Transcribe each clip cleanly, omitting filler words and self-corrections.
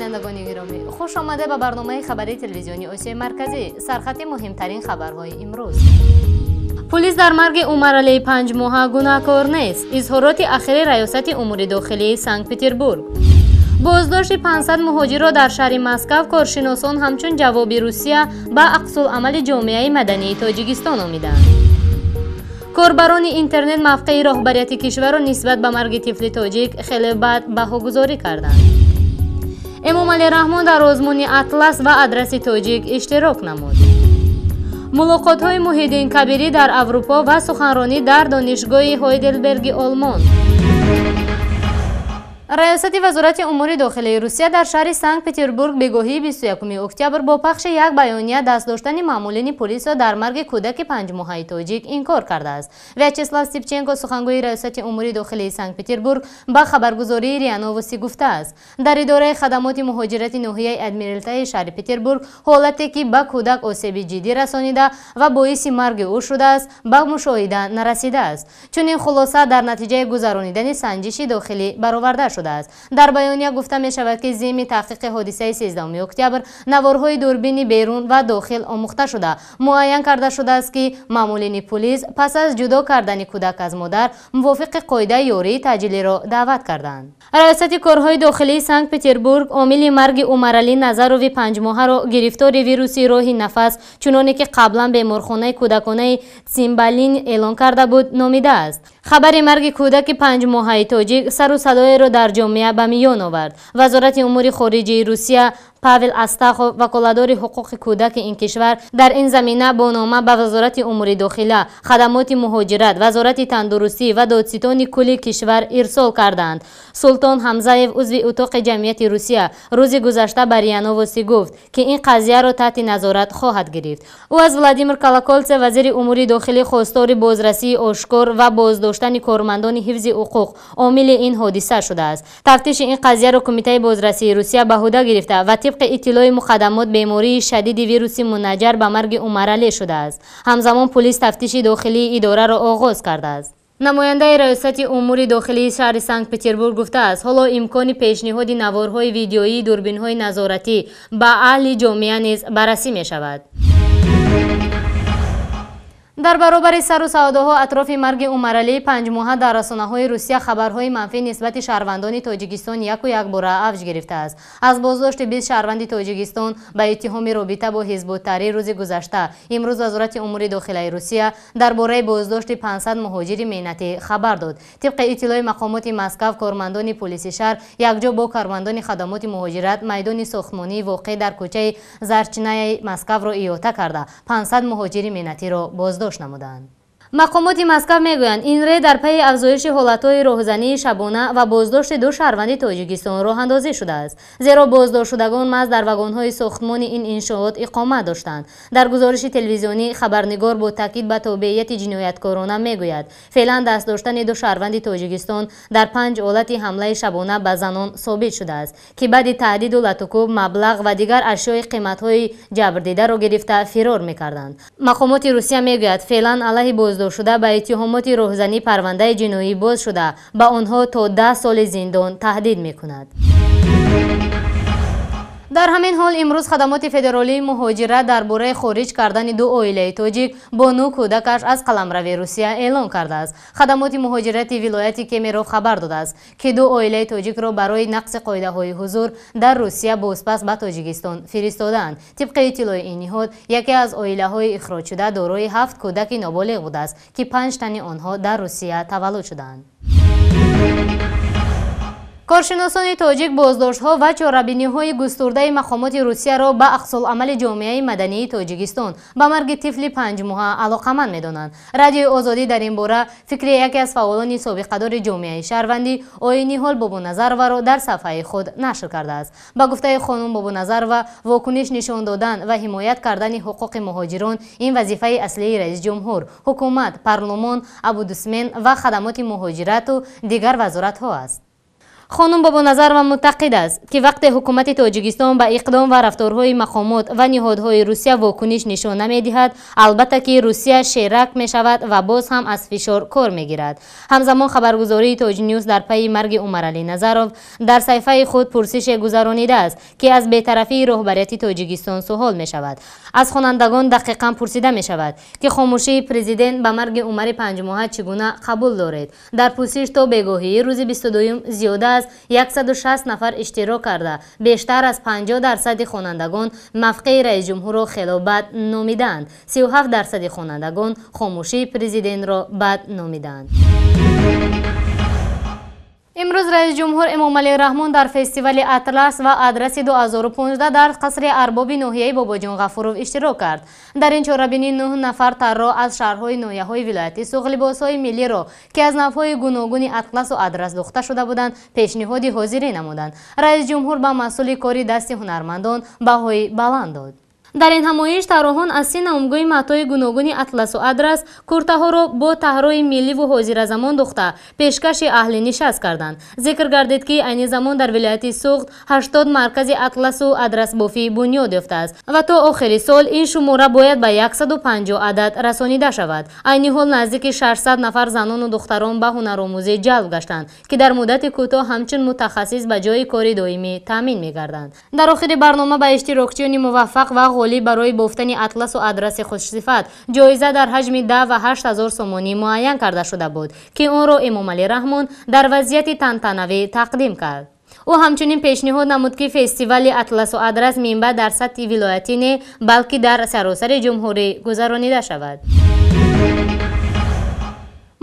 Бинандагони гиромӣ, хуш омада ба барномаи хабарии телевизиони Осиёи Марказӣ. Сархати муҳимтарин хабарҳои имрӯз. Пулис дар марги Умаралии панҷмоҳа гунаҳкор нест. Изҳороти ахири раёсати умури дохилии Санкт-Петербург. Боздошти 500 муҳоҷирро дар шаҳри Москав коршиносон ҳамчун ҷавоби Русия ба аксулъамали ҷомеаи мадании Тоҷикистон номиданд. Корбарони интернет мавқеи роҳбарияти кишварро нисбат ба марги тифли тоҷик хеле бад баҳогузорӣ карданд. Эмомалӣ Раҳмон дар озмуни Атлас ва Адраси тоҷик иштирок намуд. Мулоқотҳои Муҳиддин Кабирӣ дар Аврупо ва суханронӣ дар донишгоҳи Ҳойделберги Олмон. Раёсати вазорати умури дохилии Русия дар шаҳри Санкт-Петербург бегоҳии 21 октябр бо пахши як баёния даст доштани маъмулини полисро дар марги кӯдаки панҷмоҳаи тоҷик инкор кардааст. Вячеслав Степченко, сухангӯи раёсати умури дохилии Санкт-Петербург, ба хабаргузории РИА Новости гуфтааст: дар идораи хадамоти муҳоҷирати ноҳияи Адмиралтаи шаҳри Петербург ҳолате ки ба кӯдак осеби ҷиддӣ расонида ва боиси марги ӯ шудааст, ба мушоҳида нарасидааст. Чунин хулоса дар натиҷаи гузаронидани санҷиши дохилӣ бароварда шудааст. Дар баёния гуфта мешавад, ки зимни таҳқиқи ҳодисаи 13 октябр наворҳои дурбини берун ва дохил омӯхта шуда, муайян карда шудааст, ки маъмулини пулис пас аз ҷудо кардани кӯдак аз модар мувофиқи қоида ёрии таъҷилиро даъват карданд. Раёсати корҳои дохилии Санкт-Петербург омили марги Умаралӣ Назарови панҷмоҳаро гирифтори вируси роҳи нафас, чуноне ки қаблан беморхонаи кӯдаконаи Цимбалин эълон карда буд, номидааст. Хабари марги кӯдаки панҷмоҳаи тоҷик сару садоеро дар ҷомеа ба миён овард. Вазорати умури хориҷии Русия, Павел Астахов, ваколадори ҳуқуқи кӯдаки ин кишвар, дар ин замина бо нома ба вазорати умури дохила, хадамоти муҳоҷират, вазорати тандурустӣ ва додситони кулли кишвар ирсол карданд. Султон Ҳамзаев, узви утоқи ҷамъияти Русия, рӯзи гузашта ба РИА Новости гуфт, ки ин қазияро таҳти назорат хоҳад гирифт. Ӯ аз Владимир Колоколцев, вазири умури дохилӣ, хостори бозрасии ошкор ва боздоштани кормандони ҳифзи ҳуқуқ омили ин ҳодиса шудааст. Тафтиши ин қазияро Кумитаи бозрасии Русия ба ҳуда гирифта ва тибқи иттилои муқаддамот бемории шадиди вируси мунаҷҷар ба марги Умаралӣ шудааст. Ҳамзамон пулис тафтиши дохилии идораро оғоз кардааст. Намояндаи раёсати умури дохилии шаҳри Санкт-Петербург гуфтааст, ҳоло имкони пешниҳоди наворҳои видеоии дурбинҳои назоратӣ ба аҳли ҷомеа низ баррасӣ мешавад. Дар баробари сару савдоҳо атрофи марги Умаралии панҷмоҳа дар расонаҳои Русия хабарҳои манфӣ нисбати шаҳрвандони Тоҷикистон яку якбора авҷ гирифтааст. Аз боздошти 20 шаҳрванди Тоҷикистон ба иттиҳоми робита бо Ҳизбут-Таҳрир рӯзи гузашта, имрӯз вазорати умури дохилаи Русия дар бораи боздошти 500 муҳоҷири меҳнатӣ хабар дод. Тибқи иттилои мақомоти Москав, кормандони пулиси шаҳр якҷо бо кормандони хадамоти муҳоҷират майдони сохтмонии воқеъ дар кӯчаи Зарчнаяи Москавро иҳота карда, 500 муҳоҷири меҳнатиро боздошт намуданд. Мақомоти Москав мегӯянд, ин рейд дар пайи афзоиши ҳолатҳои роҳзании шабона ва боздошти ду шаҳрванди Тоҷикистон роҳандозӣ шудааст, зеро боздоштшудагон маҳз дар вагонҳои сохтмони ин иншоот иқомат доштанд. Дар гузориши телевизионӣ хабарнигор бо таъкид ба тобеияти ҷинояткорона мегӯяд, феълан даст доштани ду шаҳрванди Тоҷикистон дар 5 ҳолати ҳамлаи шабона ба занон собит шудааст, ки баъди таҳдиду латукӯб маблағ ва дигар ашёи қиматҳои ҷабрдидаро гирифта фирор мекарданд. Мақомоти Русия мегӯяд, феълан алайҳи боздоштшуда ба иттиҳомоти роҳзанӣ парвандаи ҷиноӣ боз шуда, ба онҳо то 10 соли зиндон таҳдид мекунад. Дар ҳамин ҳол имрӯз хадамоти федералии муҳоҷират дар бораи хориҷ кардани ду оилаи тоҷик бо 9 кӯдакаш аз қаламрави Русия эълон кардааст. Хадамоти муҳоҷирати вилояти Кемеров хабар додааст, ки ду оилаи тоҷикро барои нақси қоидаҳои ҳузур дар Русия бозпас ба Тоҷикистон фиристодаанд. Тибқи иттилои ин ниҳод, яке аз оилаҳои ихроҷшуда дорои 7 кӯдаки ноболиғ будааст, ки 5 тани онҳо дар Русия таваллуд шудаанд. Коршиносони тоҷик боздоштҳо ва чорабиниҳои густурдаи мақомоти Русияро ба аксулъамали ҷомеаи мадании Тоҷикистон ба марги тифли панҷмоҳа алоқаманд медонанд. Радиои Озодӣ дар ин бора фикри яке аз фаъолони собиқадори ҷомеаи шаҳрвандӣ Оиниҳол Бобоназароваро дар сафҳаи худ нашр кардааст. Ба гуфтаи хонум Бобоназарова, вокуниш нишон додан ва ҳимоят кардани ҳуқуқи муҳоҷирон ин вазифаи аслии раисҷумҳур, ҳукумат, парлумон, омбудсмен ва хадамоти муҳоҷирату дигар вазоратҳо аст. Хонум Бобоназарова муътақид аст, ки вақте ҳукумати Тоҷикистон ба иқдом ва рафторҳои мақомот ва ниҳодҳои Русия вокуниш нишон намедиҳад, албатта ки Русия шерак мешавад ва боз ҳам аз фишор кор мегирад. Ҳамзамон хабаргузории Тоҷнюс дар пайи марги Умаралӣ Назаров дар саҳифаи худ пурсише гузаронидааст, ки аз бетарафии роҳбарияти Тоҷикистон суҳол мешавад. Аз хонандагон дақиқан пурсида мешавад, ки хомӯшии президент ба марги Умари панҷмоҳа чӣ гуна қабул доред. Дар пурсиш то бегоҳии рӯзи 22 зиёда аз 160 нафар иштирок карда, бештар аз 50% хонандагон мавқеи раисҷумҳурро хело бад номидаанд. 37% хонандагон хомӯшии президентро бад номидаанд. Имрӯз раисҷумҳур Эмомалӣ Раҳмон дар фестивали Атлас ва Адраси 2015 дар қасри арбоби ноҳияи Бобоҷон Ғафуров иштирок кард. Дар ин чорабинӣ 9 нафар тарроҳ аз шаҳрҳои ноҳияҳои вилояти Суғд либосҳои миллиро, ки аз навъҳои гуногуни атласу адрас духта шуда буданд, пешниҳоди ҳозирӣ намуданд. Раисҷумҳур ба маҳсули кори дасти ҳунармандон баҳои баланд дод. Дар ин ҳамоиш тарроҳон аз 30 намгӯи матои гуногуни атласу адрас куртаҳоро бо таҳрои милливу ҳозиразамон духта пешкаши аҳли нишаст карданд. Зикр гардид, ки айни замон дар вилояти Суғд 80 маркази атласу адрасбофӣ бунёд ёфтааст ва то охири сол ин шумора бояд ба 150 адад расонида шавад. Айни ҳол наздики 600 нафар занону духтарон ба ҳунаромӯзӣ ҷалб гаштанд, ки дар муддати кӯтоҳ ҳамчун мутахассис ба ҷои кори доимӣ таъмин мегарданд. Дар охири барнома ба иштирокчиёни муваффақ ва ғолиб барои бофтани атласу адраси хушсифат ҷоиза дар ҳаҷми 10 ва 8 ҳазор сомонӣ муайян карда шуда буд, ки онро Эмомалӣ Раҳмон дар вазъияти тантанавӣ тақдим кард. Ӯ ҳамчунин пешниҳод намуд, ки фестивали атласу адрас минбаъд дар сатҳи вилоятӣ не, балки дар саросари ҷумҳурӣ гузаронида шавад.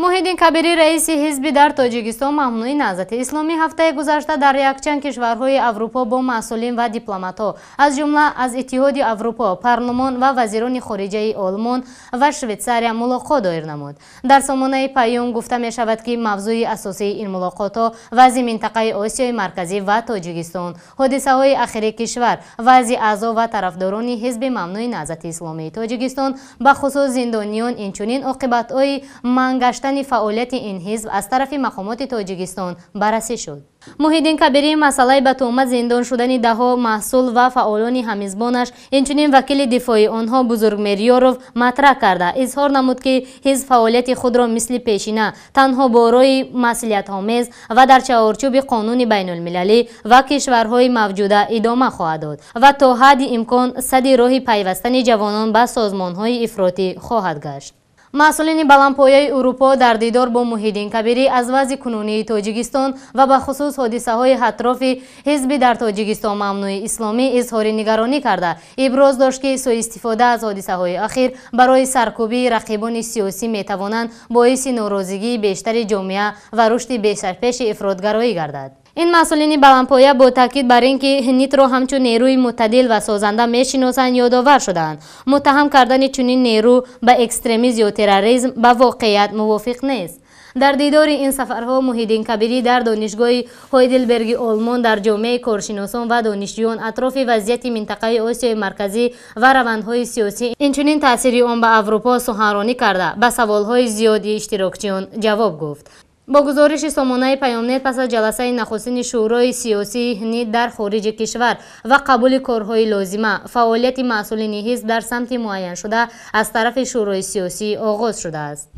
Муҳиддин Кабирӣ, раиси ҳизби дар Тоҷикистон мамнӯи Наҳзати Исломӣ, ҳафтаи гузашта дар якчанд кишварҳои Аврупо бо масъулин ва дипломатҳо, аз ҷумла аз Иттиҳоди Аврупо, парлумон ва вазирони хориҷаи Олмон ва Швейтсария мулоқот доир намуд. Дар сомонаи Паём гуфта мешавад, ки мавзӯи асосии ин мулоқотҳо вазъи минтақаи Осиёи Марказӣ ва Тоҷикистон, ҳодисаҳои ахири кишвар, вазъи аъзо ва тарафдорони ҳизби мамнӯи Наҳзати Исломии Тоҷикистон, бахусус зиндониён, инчунин оқибатҳои манъ гаштани фаъолияти ин ҳизб аз тарафи мақомоти Тоҷикистон баррасӣ шуд. Муҳиддин Кабирӣ масъалаи ба туҳмат зиндон шудани даҳо маҳсул ва фаъолони ҳамҳизбонаш, инчунин вакили дифои онҳо Бузургмер Ёров матраҳ карда, изҳор намуд, ки ҳизб фаъолияти худро мисли пешина танҳо бо роҳи масъулиятомез ва дар чаҳорчӯби қонуни байнулмилалӣ ва кишварҳои мавҷуда идома хоҳад дод ва то ҳадди имкон садди роҳи пайвастани ҷавонон ба созмонҳои ифротӣ хоҳад гашт. Масъулини баландпояи Урупо дар дидор бо Муҳиддин Кабирӣ аз вазъи кунунии Тоҷикистон ва бахусус ҳодисаҳои атрофи ҳизби дар Тоҷикистон мамнӯи исломӣ изҳори нигаронӣ карда, иброз дошт, ки суистифода аз ҳодисаҳои ахир барои саркӯбии рақибони сиёсӣ метавонанд боиси норозигии бештари ҷомеа ва рушди бесарпеши ифротгароӣ гардад. Ин масъулини баландпоя бо таъкид бар ин ки НИТ-ро ҳамчун нерӯи мӯътадил ва созанда мешиносанд, ёдовар шудаанд. Муттаҳам кардани чунин нерӯ ба экстремизм ё терроризм ба воқеият мувофиқ нест. Дар дидори ин сафарҳо Муҳиддин Кабирӣ дар донишгоҳи Ҳойделберги Олмон дар ҷомеаи коршиносон ва донишҷӯён атрофи вазъияти минтақаи Осиёи Марказӣ ва равандҳои сиёсӣ, инчунин таъсири он ба Аврупо суханронӣ карда, ба саволҳои зиёди иштирокчиён ҷавоб гуфт. Бо гузориши сомонаи Паёмнет, пас аз ҷаласаи нахустини Шӯрои сиёсии НИТ дар хориҷи кишвар ва қабули корҳои лозима, фаъолияти масъулини ҳизб дар самти муайяншуда аз тарафи Шӯрои сиёсӣ оғоз шудааст.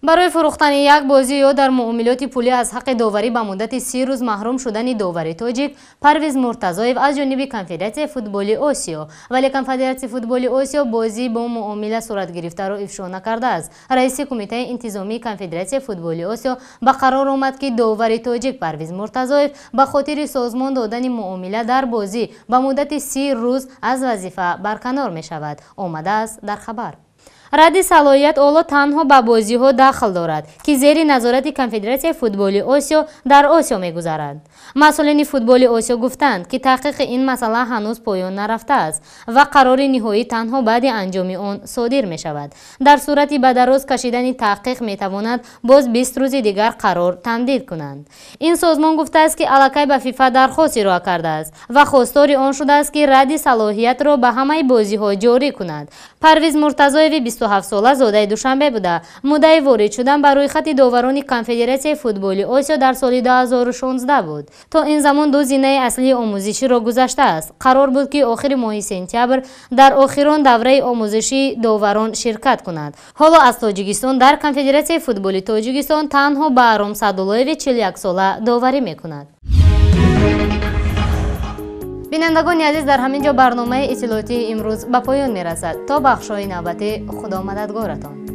Барои фурӯхтани як бозӣ ё дар муомилоти пулӣ аз ҳаққи доварӣ ба муддати 30 рӯз маҳрум шудани довари тоҷик Парвиз Муртазоев аз ҷониби Конфедератсияи футболи Осиё. Вале Конфедератсияи футболи Осиё бозӣ бо муомила сурат гирифтаро ифшо накардааст. Раиси Кумитаи интизомии Конфедератсияи футболи Осиё ба қарор омад, ки довари тоҷик Парвиз Муртазоев ба хотири созмон додани муомила дар бозӣ ба муддати 30 рӯз аз вазифа барканор мешавад, омадааст дар хабар. Радди салоҳият оло танҳо ба бозиҳо дахл дорад, ки зери назорати Конфедератсияи футболи Осиё дар Осиё мегузаранд. Масъулини футболи Осиё гуфтанд, ки таҳқиқи ин масъала ҳанӯз поён нарафтааст ва қарори ниҳоӣ танҳо баъди анҷоми он содир мешавад. Дар сурати ба дароз кашидани таҳқиқ метавонад боз 20 рӯзи дигар қарор тамдид кунанд. Ин созмон гуфтааст, ки аллакай ба ФИФА дархост ироа кардааст ва хостори он шудааст, ки радди салоҳиятро ба ҳамаи бозиҳо ҷорӣ кунад. Парвиз Муртазоеви 27 сола зодаи Душанбе буда, муддаи ворид шудан ба рӯйхати доварони Конфедератсияи футболи Осиё дар соли 2016 буд. То ин замон ду зинаи аслии омӯзиширо гузаштааст. Қарор буд, ки охири моҳи сентябр дар охирон давраи омӯзишии доварон ширкат кунад. Ҳоло аз Тоҷикистон дар Конфедератсияи футболи Тоҷикистон танҳо Баҳром Саъдуллоеви 41 сола доварӣ мекунад. Бинандагони азиз, дар ҳамин ҷо барномаи иттилоотии имрӯз ба поён мерасад. То бахшҳои навбатӣ, Худо мададгоратон.